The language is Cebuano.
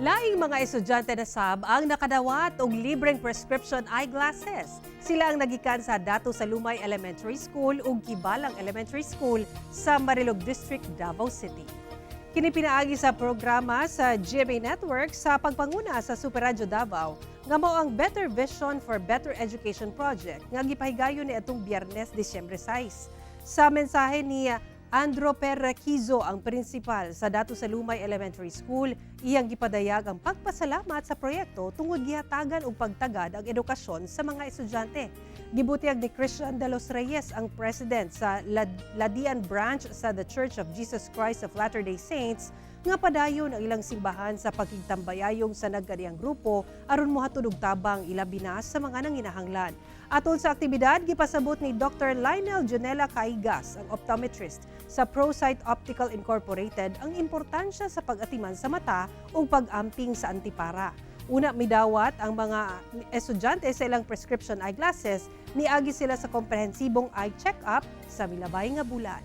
Laing mga estudyante na sab ang nakadawat og libreng prescription eyeglasses. Sila ang nagikan sa Datu Salumay Elementary School ug Kibalang Elementary School sa Marilog District, Davao City. Kini pinaagi sa programa sa GMA Network sa pagpanguna sa Super Radyo Davao nga mao ang Better Vision for Better Education Project nga gipahigayon ni atong Biyernes, Disyembre 6. Sa mensahe ni Andro Perrequizo, ang principal sa Datu Salumay Elementary School, iyang gipadayag ang pagpasalamat sa proyekto tungod gihatagan og pagtagad ang edukasyon sa mga estudyante. Gibutyag ni Christian de los Reyes, ang president sa Ladian branch sa The Church of Jesus Christ of Latter-day Saints, nga padayon ang ilang simbahan sa pagkigtambayayong sa nagkadiyang grupo aron mohatod og tabang, ilabi na sa mga nanginahanglan. Atol sa aktibidad, gipasabot ni Dr. Lionel Jonela Caigas, ang optometrist sa ProSight Optical Incorporated, ang importansya sa pag-atiman sa mata ug pag-amping sa antipara. Una midawat ang mga estudyante sa ilang prescription eyeglasses, niagi sila sa komprehensibong eye check-up sa milabay nga bulan.